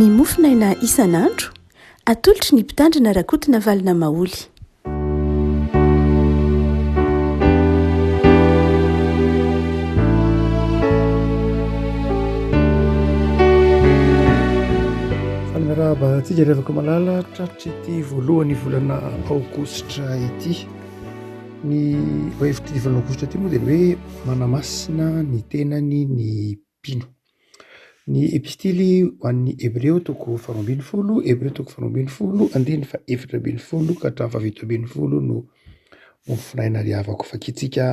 Ny mofonaina isan'andro, atolotry ny Mpitandrina Rakotonavalona Maholy. Faly miarahaba antsika ry havako malala tratr'ity voalohan'ny volana aogositra ity. Ny hevitr'ity volana aogositra ity moa dia ny hoe manamasina ny tenany ny mpino. Ny epistily ho an'ny Hebreo toko faharoa ambin'ny folo, Hebreo toko faharoa ambin'ny folo andininy faha-efatra ambin'ny folo ka hatramin'ny faha-17 no mofonaina ry havako. Vakintsika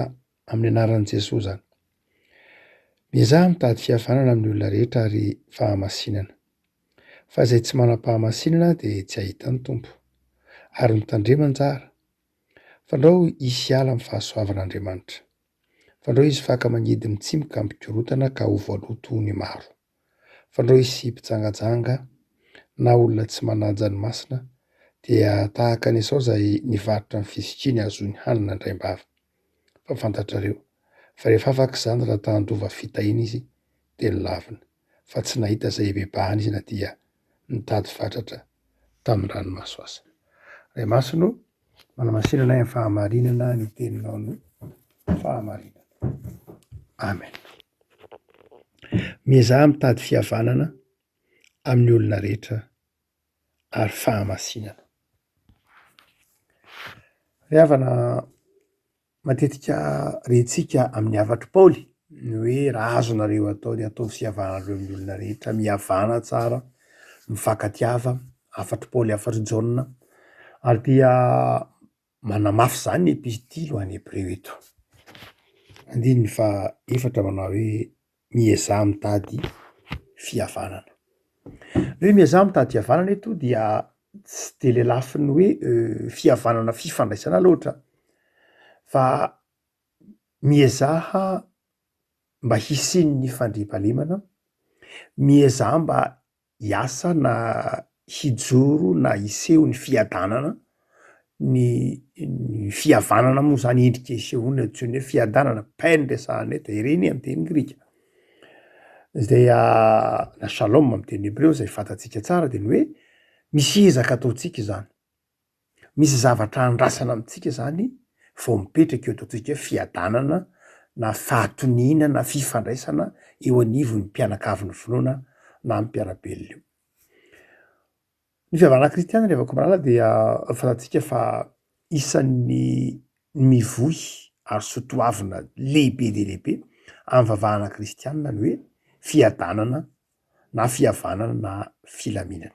amin'ny anaran'i Jesoa izany. Miezaha mitady fihavanana amin'ny olona rehetra ary fahamasinana. Fa izay tsy manam-pahamasinana dia tsy hahita ny Tompo. Ary mitandrema anjara, fandrao hisy hiala amin'ny fahasoavan'Andriamanitra. Fandrao hisy faka mangidy mitsimoka hampikorontana ka ho voaloto ny maro. Fandrao hisy mpijangajanga na olona tsy manaja ny masina, dia tahaka an'i Esao izay nivarotra ny fisikiany hahazoany hanina an-draim-bava. Fa fantatrareo, fa rehefa afaka izany raha ta handova fitahiana izy, dia nolavina, fa tsy nahita izay hibebahana izy na dia nitady fatratra tamin'ny ranomaso aza. Ray Masina o, manamasina anay amin'ny fahamarinana ny teninao no fahamarinana. Amen. Miezaha mitady fihavanana amin'ny olona rehetra ary fahamasinana. Ry havana, matetika rentsika amin'ny hafatr'i Paoly ny hoe raha azonareo atao ny ataovy fihavananareo amin'ny olona rehetra, mihavana tsara, mifankatiava, hafatr'i Paoly, hafatr'i Jaona, ary dia manamafy izany ny epistily ho an'ny Hebreo eto. Andininy faha efatra manao hoe miezaha mitady fihavanana. Ny hoe miezaha mitady fihavanana eto dia tsy de le lafiny hoe fihavanana fifandraisana loatra fa miezaha mba hisian'ny fandriampahalemana, miezaha mba hiasa na hijoro na hiseho ny fiadanana, ny ny fihavanana moa zany endrika isehoany antsoiny hoe fiadanana, paix no resahana eto, ireny amy teny grika, zay na shalom amy teny hebreo zay fantatsika tsara de ny hoe misy ezaka ataontsika izany, misy zavatra andrasana amintsika zany vao mipetraka eo ataontsika hoe fiadanana na fahatoniana na fifandraisana eo anivon'ny mpianakavin'ny finoana na ny mpiara-belona io. Ny fihavanana kristiana ry havako malala dia fantatsika fa isan'ny mivoy ary soatoavina lehibe dia lehibe amin'ny fivavahana kristiana ny hoe fiadanana na fihavanana na filaminana.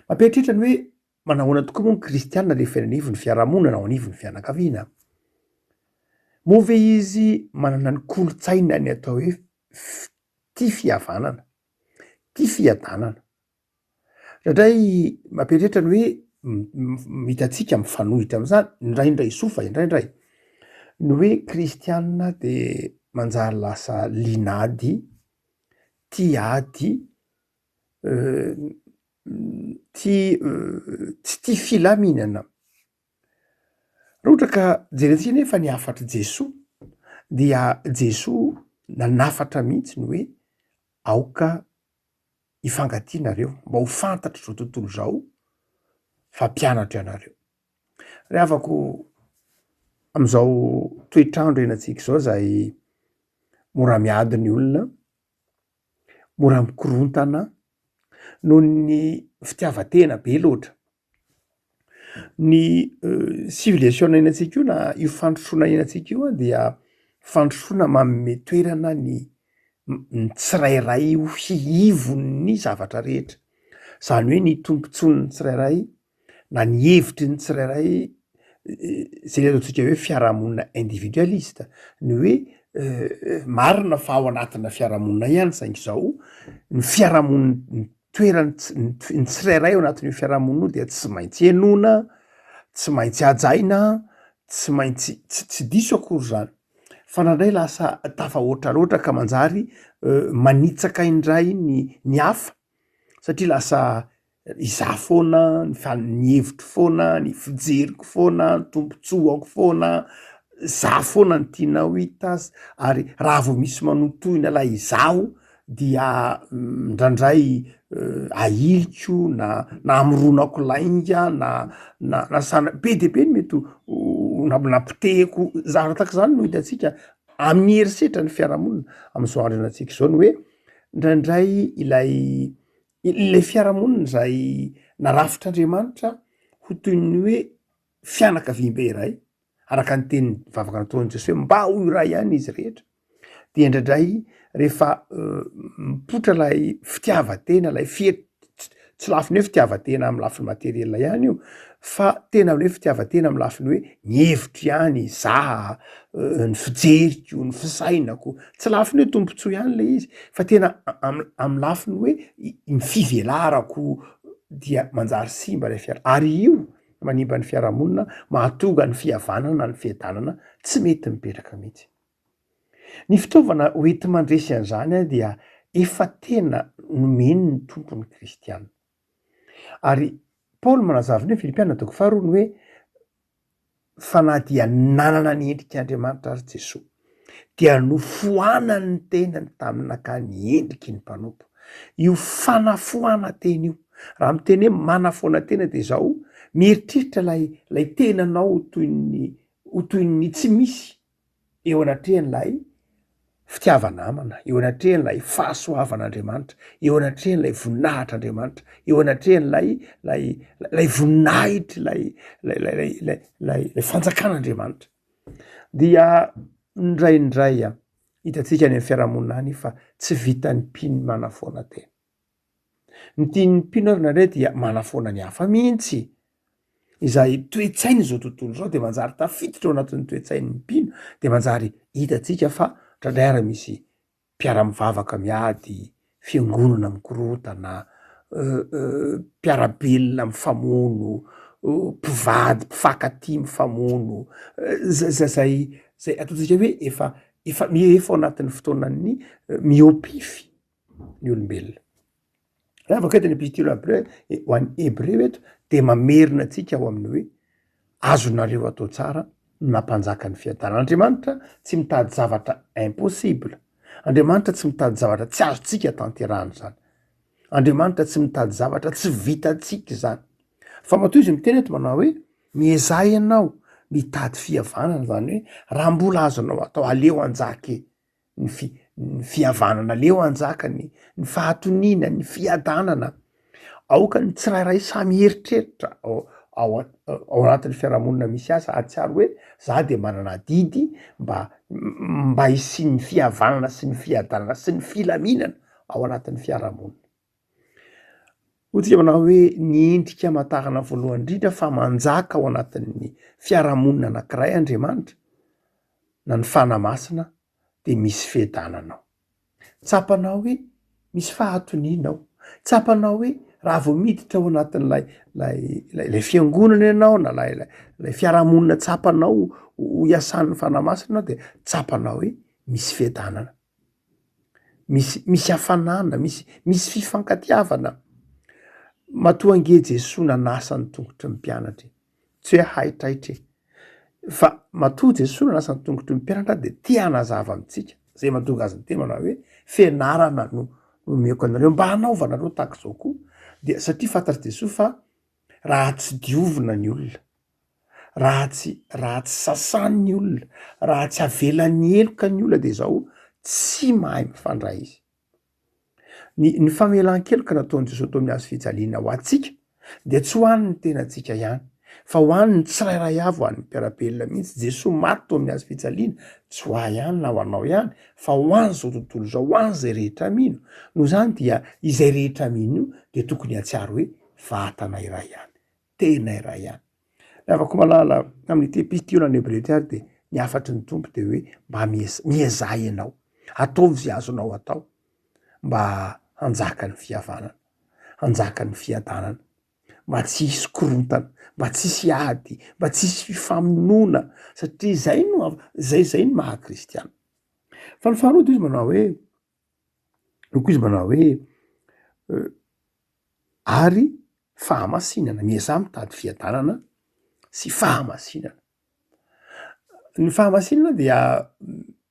Mampieritreritra ny hoe manahoana tokoa moa ny kristiana rehefa eny anivon'ny fiarahamonina na ao anivon'ny fianakaviana? Moa ve izy manana ny kolontsaina ny atao hoe tia fihavanana, tia fiadanana? Indraindray mampieritreritra ny hoe hitantsika mifanohitra amin'izany, indraindray soa fa indraindray, ny hoe kristiana dia manjary lasa liana ady, tia ady, tia tsy tia filaminana. Raha ohatra ka jerentsika nefa ny hafatr'i Jesoa dia Jesoa nanafatra mihitsy ny hoe aoka hifankatia nareo mba ho fantatr'izao tontolo izao fa mpianatro ianareo. Ry havako am'izao toetr'andro iainantsika izao zay mora miady ny olona, mora mikorontana noho ny fitiavan-tena be loatra. Ny civilisation iainantsika io na io fandrosoana iainantsika io an dia fandrosoana manome toerana ny ny tsirairay ho ivon'ny zavatra rehetra, zany hoe ny tombontsoan'ny tsirairay na ny hevitry ny tsirairay zay ataontsika hoe fiarahamonina individualiste, ny hoe marina fa ao anatina fiarahamonina ihany saingy zao ny fiarahamonina ny toerany ts- ny tsirairay ao anatin'io fiarahamonina io dia tsy maintsy henoina, tsy maintsy hajaina, tsy maintsy tsy tsy diso akory zany fa indraindray lasa tafahoatra loatra ka manjary manitsaka indray ny ny hafa satria lasa izaho foana, ny fa- ny hevitro foana, ny fijeriko foana, ny tombontsoako foana, za foana no tianao hita ary raha vao misy manotohina ilay izaho dia indraindray. ahiliko na na amoronako lainga na na na sana- be de be ny mety ho nampotehiko, zavatra tahaka zany no hitantsika amin'ny herisetra ny fiarahamonina am'zao andro iainantsika zao ny hoe indraindray ilay ilay fiarahamonina izay narafitr'Andriamanitra ho toy ny hoe fianakaviambe iray araka ny teny vavaka nataon'i Jesosy hoe mba ho iray ihany izy rehetra, dia indraindray rehefa mipoitra ilay fitiavan-tena, ilay fie- tsy lafiny hoe fitiavan-tena amin'ny lafiny materiel ihany io fa tena hoe fitiavan-tena amin'ny lafiny hoe ny hevitro ihany, za, ny fijeriko, ny fisainako, tsy lafiny hoe tombontsoa ihany le izy fa tena am- amin'ny lafiny hoe ny fivelarako dia manjary simba ilay fiara- ary io manimba ny fiarahamonina, mahatonga ny fihavanana na ny fiadanana tsy mety mipetraka mihitsy. Ny fitaovana hoenti-mandresy an'izany dia efa tena nomeny ny Tompo ny kristiana. Ary Paoly manazava ny hoe Filipiana toko faharoa ny hoe fa na dia nanana ny endrik'Andriamanitra ary Jesoa dia nofoanany ny tenany tamin'ny nakany endriky ny mpanompo. Io fanafoanan-tena io, raha miteny hoe manafoana tena dia izao, mieritreritra ilay ilay tenanao ho toy ny ho toy ny tsy misy eo anatrehan'ilay fitiava-namana, eo anatrehan'ilay fahasoavan'Andriamanitra, eo anatrehan'ilay voninahitr'Andriamanitra, eo anatrehan'ilay lay lay voninahitr'ilay lay lay lay lay lay lay fanjakan'Andriamanitra. Dia indraindray hitantsika any amin'ny fiarahamonina any fa tsy vitan'ny mpino manafoana tena. Ny tian'ny mpino ary indraindray dia manafoana ny hafa mihitsy. Izay toe-tsaina izao tontolo izao dia manjary tafiditra ao anatin'ny toe-tsain'ny mpino dia manjary hitantsika fa indraindray ary misy mpiara-mivavaka miady, fiangonana mikorontana, mpiara-belona mifamono, mpivady mpifankatia mifamono, zay zay ataontsika hoe efa efa efa ao anatin'ny fotoanan'ny mihoa-pefy ny olombelona. Raha vao akaiky ny epistily hebreo ho an'ny hebreo eto de mamerina antsika ao amin'ny hoe azonareo atao tsara ny mampanjaka ny fiadanana. Andriamanitra tsy mitady zavatra impossible, Andriamanitra tsy mitady zavatra tsy azontsika tanterahana izany, Andriamanitra tsy mitady zavatra tsy vitantsika izany. Fa matoa izy miteny eto manao hoe miezaha ianao mitady fihavanana, izany hoe raha mbola azonao atao aleo hanjaka e. ny fi- ny fihavanana, aleo hanjaka ny ny fahatoniana, ny fiadanana. Aoka ny tsirairay samy hieritreritra ao ao ao anatin'ny fiarahamonina misy azy hahatsiaro hoe za de manana adidy mba mba hisian'ny fihavanana sy ny fiadanana sy ny filaminana ao anatin'ny fiarahamonina. Hoy tsika manao hoe ny endrika amantarana voalohany indrindra fa manjaka ao anatin'ny fiarahamonina anankiray Andriamanitra na ny Fanahy Masina dia misy fiadanana ao. Tsapanao hoe misy fahatoniana ao, tsapanao hoe raha vao miditra ao anatin'ilay lay lay lay fiangonana ianao na lay lay lay fiarahamonina tsapanao ho iasan'ny Fanahy Masina ianao dia tsapanao hoe misy fiadanana. Misy misy hafanana, misy misy fifankatiavana. Matoa ange Jesoa nanasa ny tongotry ny mpianatra e, tsy hoe haitraitra e, fa matoa Jesoa nanasa ny tongotry ny mpianatra de te hanazava amintsika, zay mahatonga azy niteny manao hoe fianarana no nomeko anareo mba hanaovanareo tahaka izao koa, dia satria fantatr'i Jesoa fa raha tsy diovina ny olona, Raha tsy raha tsy sasany ny olona, raha tsy avelany heloka ny olona de zao tsy mahay mifandray izy. Ny ny famelan-keloka nataon'i Jesoa teo amin'ny hazo fijaliana ho antsika dia tsy ho an'ny tenantsika ihany fa ho an'ny tsirairay avy, ho an'ny mpiara-belona mihitsy. Jesoa maty teo amin'ny hazo fijaliana tsy ho ahy ihany na ho anao ihany fa ho an'izao tontolo izao, ho an'izay rehetra mino. Noho izany dia izay rehetra mino io dia tokony hahatsiaro hoe vatana iray ihany. tena iray ihany. Ry havako malala, amin'ity epistiolan'ny Hebreo ity ary dia ny hafatry ny Tompo dia hoe mba miezaha ianao, ataovy izay azonao atao mba hanjaka ny fihavanana, hanjaka ny fiadanana, mba tsy hisy korontana, mba tsy hisy ady, mba tsy hisy fifamonoana, satria izay no izay izay no maha kristiana. Fa ny faharoa dia izy manao hoe, hoy koa izy manao hoe ary fahamasinana, miezaha mitady fiadanana sy fahamasinana. Ny fahamasinana dia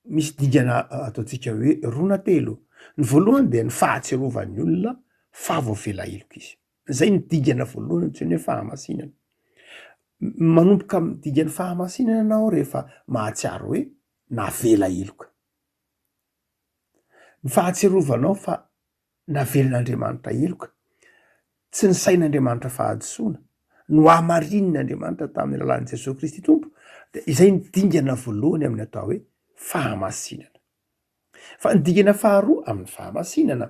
misy dingana ataontsika hoe roa na telo. Ny voalohany dia ny fahatsiarovan'ny olona. fa voavela heloka izy. Zay ny dingana voalohany antsoina hoe fahamasinana. Manomboka amin'ny dingan'ny fahamasinana ianao rehefa mahatsiaro hoe navela heloka. Ny fahatsiarovanao fa navelan'Andriamanitra heloka, tsy nisain'Andriamanitra fahadisoana, nohamarinin'Andriamanitra tamin'ny alalan'i Jesoa Kristy Tompo, dia izay ny dingana voalohany amin'ny atao hoe fahamasinana. Fa ny dingana faharoa amin'ny fahamasinana,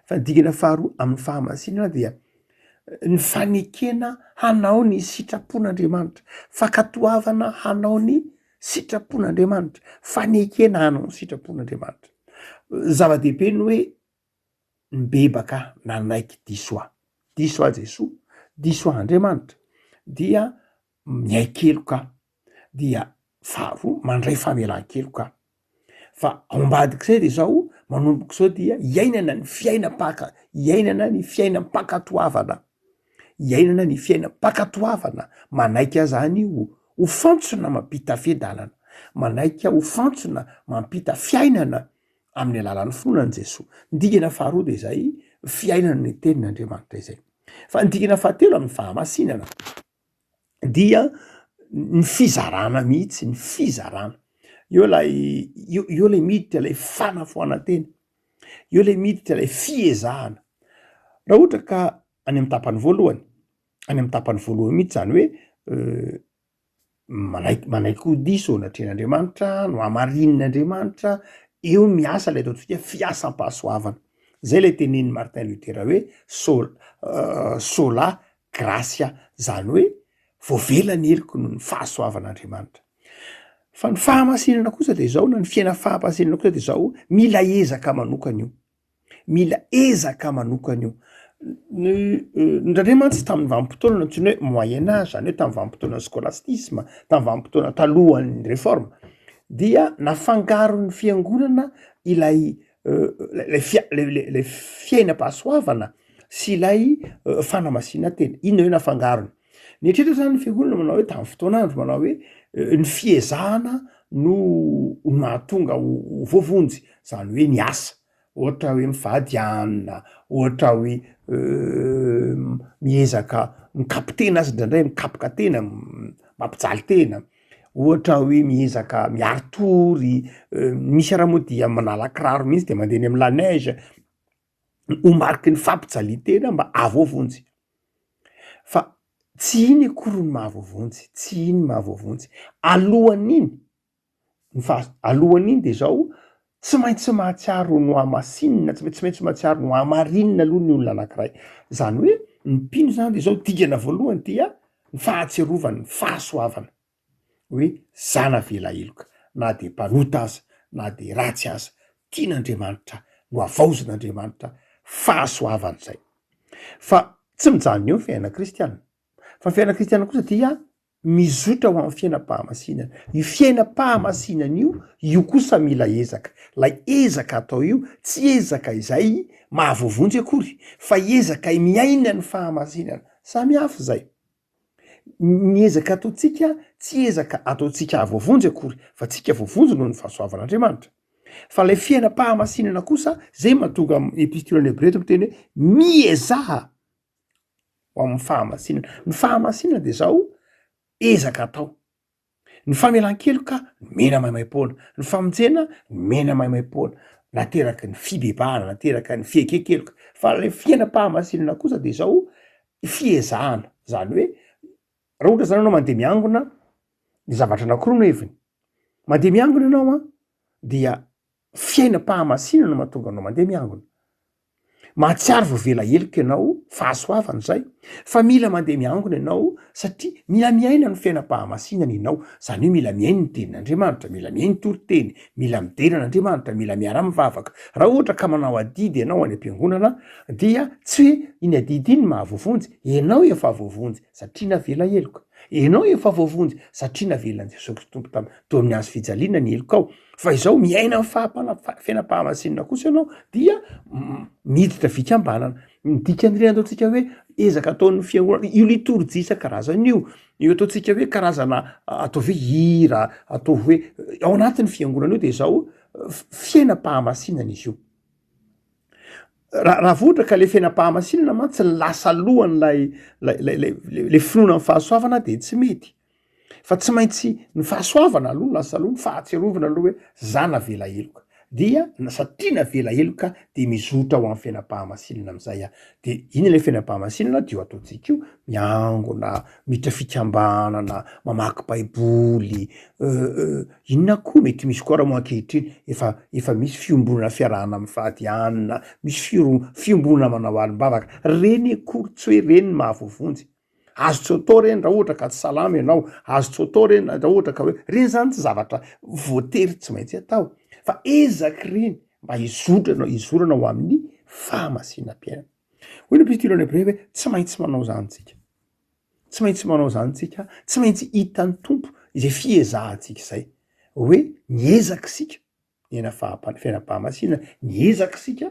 fa ny dingana faharoa amin'ny fahamasinana dia ny fanekena hanao ny sitrapon'Andriamanitra, fankatoavana hanao ny sitrapon'Andriamanitra, fanekena hanao ny sitrapon'Andriamanitra. Zava-dehibe ny hoe nibebaka nanaiky diso ahy, diso ahy Jesoa, diso ahy Andriamanitra, dia miaiky heloka aho, dia faharoa mandray famelan-keloka aho. Fa ao ambadik'izay de zao, manomboka izao dia iainana ny fiainam-paka, iainana ny fiainam-pankatoavana, iainana ny fiainam-pankatoavana, manaiky aho zany ho ho fantsona mampita fiadanana, manaiky aho ho fantsona mampita fiainana amin'ny alalan'ny finoana an'i Jesoa. Ny dingana faharoa de izay fiainana ny tenin'Andriamanitra izay. Fa ny dingana fahatelo amin'ny fahamasinana dia ny fizarana mihitsy, ny fizarana. Eo ilay eo eo ilay miditra ilay fanafoanan-tena, eo ilay miditra ilay fiezahana. Raha ohatra ka any amin'ny tapany voalohany, any amin'ny tapany voalohany mihitsy zany hoe manaiky manaiky ho diso eo anatrehan'Andriamanitra, nohamarinin'Andriamanitra, eo miasa ilay ataontsika hoe fiasam-pahasoavana. Zay ilay tenenin'i Martin Luther hoe sol- sola gratia, zany hoe voavela ny heloky noho ny fahasoavan'Andriamanitra. Fa ny fahamasinana kosa de zao na ny fiainana fahamasinana kosa de zao, mila ezaka manokana io, mila ezaka manokana io. Ny indraindray mantsy tamin'ny vanim-potoana nantsoina hoe moyen age, zany hoe tamin'ny vanim-potoanan'ny scolastisme, tamin'ny vanim-potoana talohan'ny réforme dia nafangaron'ny fiangonana ilay lay fia- lay lay lay fiainam-pahasoavana sy ilay fanamasinan-tena. Inona hoe nafangarony? Nieritreritra zany ny fiangonana manao hoe tamin'ny fotoan'andro manao hoe ny fiezahana no mahatonga ho voavonjy, zany hoe ny asa, ohatra hoe mivady hanina, ohatra hoe miezaka mikapo-tena aza indraindray, mikapoka tena, mampijaly tena, ohatra hoe miezaka miari-tory, misy ara moa dia manala kiraro mihitsy de mandeha eny amy la neige, ho mariky ny fampijalian-tena mba hahavoavonjy. Fa tsy iny akory no mahavoavonjy, tsy iny mahavoavonjy. Alohan'iny, ny faha- alohan'iny de zao, tsy maintsy mahatsiaro nohamasinina, tsy maintsy maintsy mahatsiaro nohamarinina aloha ny olona anakiray. Zany hoe ny mpino zany de zao, dingana voalohany dia ny fahatsiarovany ny fahasoavana. hoe za navela heloka na de mpanota aza na de ratsy aza, tian'Andriamanitra, nohavaozin'Andriamanitra, fahasoavana izay. Fa tsy mijanona eo ny fiainana kristiana, fa ny fiainana kristiana kosa dia mizotra ho amin'ny fiainam-pahamasinana. Io fiainam-pahamasinana io, io kosa mila ezaka. Ilay ezaka atao io tsy ezaka izay mahavoavonjy akory, fa ezaka miaina ny fahamasinana. Samy hafa izay. Ny ezaka ataontsika tsy ezaka ataontsika hahavoavonjy akory fa tsika voavonjy noho ny fahasoavan'Andriamanitra. Fa ilay fiainam-pahamasinana kosa, zay mahatonga amin'ny epistolan'ny Hebreo eto miteny hoe miezaha ho amin'ny fahamasinana. Ny fahamasinana dia zao ezaka atao. Ny famelan-keloka nomena maimaim-poana, ny famonjena nomena maimaim-poana, nateraky ny fibebahana, nateraka ny fieken-keloka. Fa ilay fiainam-pahamasinana kosa dia izao fiezahana, izany hoe raha ohatra izany ianao mandeha miangona, ny zavatra anankiroa no heviny, mandeha miangona ianao an, dia fiainam-pahamasinana no mahatonga anao mandeha miangona. Mahatsiaro voavela heloka ianao, fahasoavana izay, fa mila mandeha miangona ianao satria mila miaina ny fiainam-pahamasinana ianao, izany hoe mila mihaino ny tenin'Andriamanitra, mila mihaino toriteny, mila midera an'Andriamanitra, mila miara-mivavaka. Raha ohatra ka manao adidy ianao any am-piangonana dia tsy hoe iny adidy iny no mahavoavonjy, ianao efa voavonjy satria navela heloka, ianao efa voavonjy satria navelan'i Jesoa Kristy Tompo tam teo amin'ny hazo fijaliana ny helokao. Fa izao miaina ny fahapana- fiainam-pahamasinana kosa ianao dia miditra fikambanana. Ny dikan'ireny ataontsika hoe ezaka ataon'ny fiangonana, io litorjia isan-karazany io, io ataontsika hoe karazana ataovy hoe hira, ataovy hoe ao anatin'ny fiangonana io de izao fiainam-pahamasinana izy io. Raha raha vao ohatra ka le fiainam-pahamasinana mantsy ny lasa alohan'ilay lay lay lay le finoana ny fahasoavana de tsy mety. Fa tsy maintsy ny fahasoavana aloha no lasa aloha, ny fahatsiarovana aloha hoe za navela heloka. Dia satria navela heloka de mizotra ho amin'ny fiainam-pahamasinana am'zay aho. De inona ilay fiainam-pahamasinana? De io ataontsika io, miangona, miditra fikambanana, mamaky baiboly, inona koa mety misy koa raha moa ankehitriny efa efa misy fiombonana fiarahana mifady hanina, misy firo- fiombonana manao alim-bavaka, reny akory tsy hoe reny no mahavoavonjy. Azo tsy atao reny raha ohatra ka tsy salama ianao, azo tsy atao reny raha ohatra ka hoe, reny zany tsy zavatra voatery tsy maintsy atao fa ezaky reny mba hizotra anao, hizorana ho amin'ny fahamasinam-piainana. Hoy ny epistily ho an'ny Hebreo hoe tsy maintsy manao izany tsika, tsy maintsy manao izany tsika, tsy maintsy hitan'ny Tompo izay fiezahantsika izay, hoe miezaka isika miaina faha- fiainam-pahamasinana, miezaka isika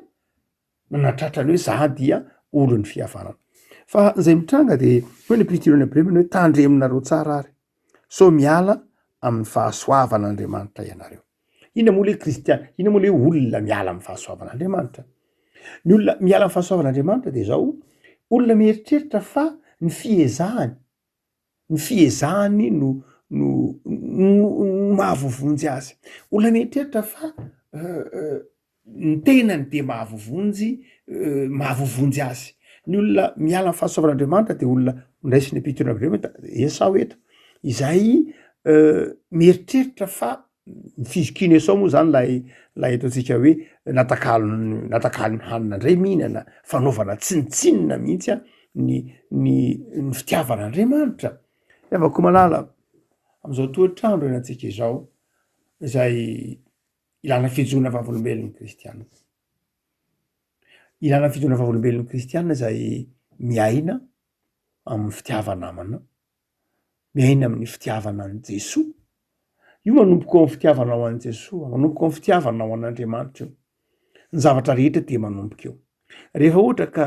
nanatratra ny hoe za dia olon'ny fihavanana. Fa izay mitranga de hoy ny epistily any Hebreo hoe tandremonareo tsara ary sao miala amin'ny fahasoavan'Andriamanitra ianareo. Inona moa le kristiana? Inona moa le olona miala amin'ny fahasoavan'Andriamanitra? Ny olona miala amin'ny fahasoavan'Andriamanitra de zao, olona mieritreritra fa ny fiezahany Ny fiezahany no no no mahavoavonjy azy. Olona mieritreritra fa ny tenany dia mahavoavonjy mahavoavonjy azy. Ny olona miala amin'ny fahasoavan'Andriamanitra dia olona noraisin'ny epitona avy eo Esao eto, izay mieritreritra fa ny fizokian'i Esao moa zany lay lay ataontsika hoe natakalony natakalony hanina indray mihinana, fanaovana tsinontsinona mihitsy an ny ny ny fitiavan'Andriamanitra. Ry havako malala, am'izao toetr'andro iainantsika izao, izay ilana fijoroana vavolombelon'ny kristiana, ilana fijoroana vavolombelon'ny kristiana izay miaina amin'ny fitiava-namana, miaina amin'ny fitiavana an'i Jesoa. Io manomboka eo amin'ny fitiavanao an'i Jesoa, manomboka eo amin'ny fitiavanao an'Andriamanitra io. Ny zavatra rehetra dia manomboka eo. Rehefa ohatra ka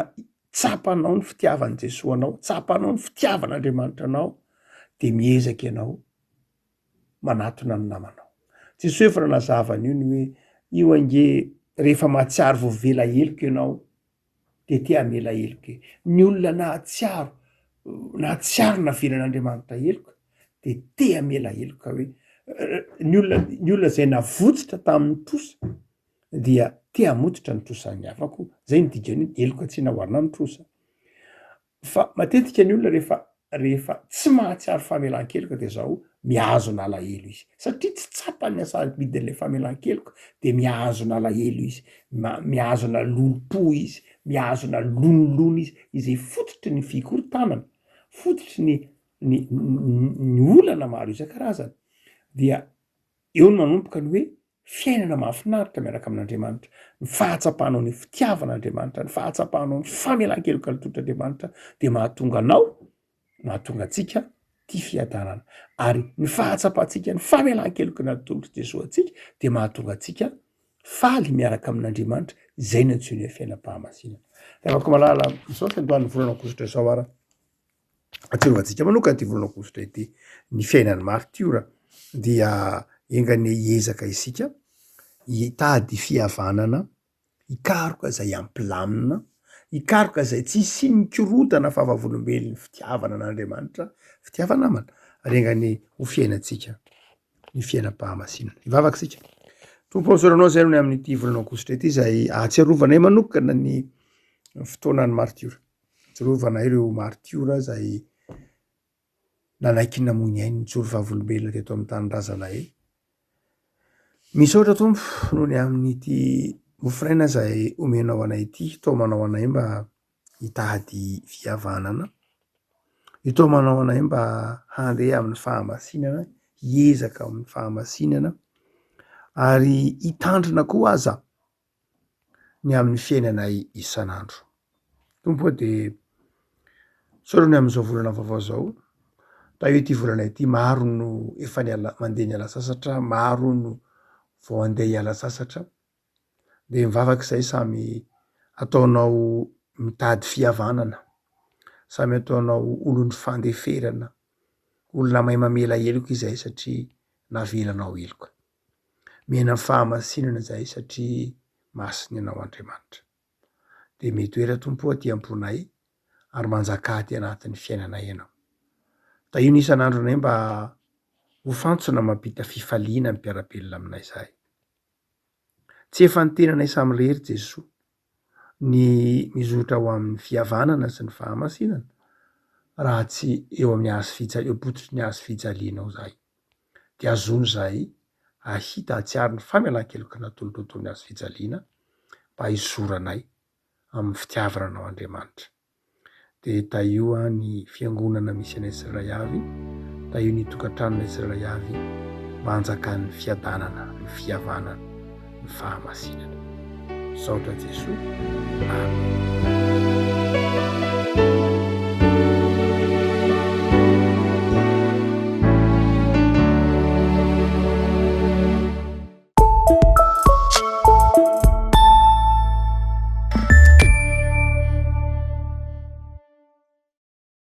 tsapanao ny fitiavan'i Jesoa anao, tsapanao ny fitiavan'Andriamanitra anao, dia miezaka ianao manatona ny namanao. Jesoa efa nanazava an'io ny hoe io ange rehefa mahatsiaro voavela heloka ianao, dia te hamela heloka e. Ny olona nahatsiaro, nahatsiaro navelan'Andriamanitra heloka dia te hamela heloka hoe ny olona, ny olona izay navotsitra tamin'ny trosa dia te hamototra ny trosan'ny hafa koa. Zay ny dikan'ny hoe heloka tsy nahoarina amin'ny trosa. Fa matetika ny olona rehefa rehefa tsy mahatsiaro famelan-keloka dia zao mihazona alahelo izy satria tsy tsapany ny hasarobidin'ilay famelan-keloka dia mihazona alahelo izy, mihazona lolompo izy, mihazona lonilony izy, izay fototry ny fikorontanana, fototry ny ny ny olana maro isan-karazany dia eo no manomboka ny hoe Fiainana mahafinaritra miaraka amin'Andriamanitra, ny fahatsapanao ny fitiavan'Andriamanitra, ny fahatsapanao ny famelan-keloka nitolotr'Andriamanitra dia mahatonga anao, mahatonga antsika tia fiadanana. Ary ny fahatsapantsika ny famelan-keloka natolotr'i Jesoa antsika dia mahatonga antsika faly miaraka amin'Andriamanitra, izay no antsoiny hoe fiainam-pahamasinana. Ry havako malala, izao fiandohan'ny volana aogositra izao ara. Atsirovantsika manokana ity volana aogositra ity ny fiainan'ny maritiora dia enga anie hiezaka isika hitady fihavanana, hikaroka izay hampilamina, hikaroka izay tsy hisian'ny korontana fa vavolombelon'ny fitiavana an'Andriamanitra, fitiava-namana ary enga anie ho fiainantsika ny fiainam-pahamasinana. Hivavaka isika. Tompo ô, misaotra Anao izay noho ny amin'ity volana aogositra ity izay ahatsiarovanay manokana ny fotoanan'ny maritiora. Tsarovana ireo maritiora izay nanaiky namoy ny ainy nijoro vavolombelona teto amin'ny tanindrazanay. Misaotra Tompo noho ny amin'ity mofonaina izay omenao anay ity, taomanao anay mba hitady fihavanana, itaomanao anay mba handeha amin'ny fahamasinana, hiezaka amin'ny fahamasinana ary hitandrina koa aza ny amin'ny fiainanay isan'andro. Tompo ô dia misaotra ny amin'izao volana vaovao izao, tahio ity volana ity, maro no efa niala mandeha niala sasatra, maro no vao handeha hiala sasatra, dia mivavaka izay samy ataonao mitady fihavanana, samy ataonao olon'ny fandeferana, olona mahay mamela heloka izahay satria navelanao heloka. Miaina amin'ny fahamasinana izahay satria masina Ianao Andriamanitra. Dia mitoera Tompo o aty am-ponay ary manjakà aty anatin'ny fiainanay Ianao. Tahio ny isan'andronay mba ho fantsona mampita fifaliana ny mpiara-belona aminay izahay. Tsy efa ny tenanay samirery Jesoa ny mizotra ho amin'ny fihavanana sy ny fahamasinana raha tsy eo amin'ny hazo fija- eo am-pototry ny hazo fijalianao izahay. Dia azony izahay hahita hahatsiaro ny famelan-keloka natolotrao teo amin'ny hazo fijaliana mba hizoranay amin'ny fitiavana anao Andriamanitra. Dia tahio ny fiangonana misy anay tsirairay avy, tahio ny tokantranonay tsirairay avy mba hanjakan'ny fiadanana, ny fihavanana, ny fahamasinana. Misaotra Jesoa. Amen.